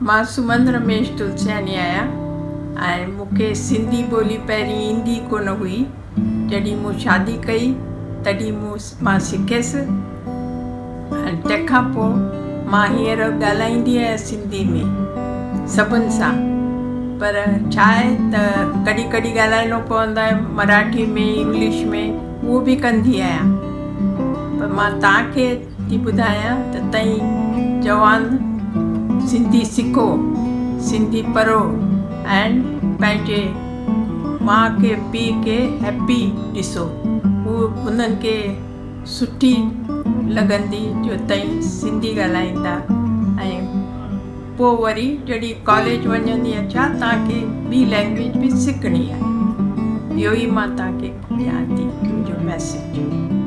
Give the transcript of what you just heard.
مان سمن رميش تلسياڻي آهيان ۽ مون کي سنڌي ٻولي پهرين ايندي ڪونه هئي. جڏهن مون شادي ڪئي تڏهن مون مان سکيس ۽ تنهن کان پوء مان هينئر ڳالهائيندي آهيان سنڌي ۾ سڀن سان پر ڇا آهي ته ڪڏهن ڪڏهن ڳالهائڻو پوندو آهي مراٺي ۾ انگلش ۾ اهو به ڪندي آهيان پر مان توهان کي ٿي ٻڌايان ته تئين جوان سنڌي سکو، سنڌي پڙهو ۽ پنهنجي ماء کي پيء کي هيپي ڏسو. هو انهن کي سٺي لڳندي جو تئين سنڌي ڳالهائيندا ۽ پوء وري جڏهن ڪاليج وڃندي ڇا توهان کي ٻي لينگويج به سکڻي آهي. اهو ئي مان توهان کي ڏيان ٿي منهنجو ميسيج.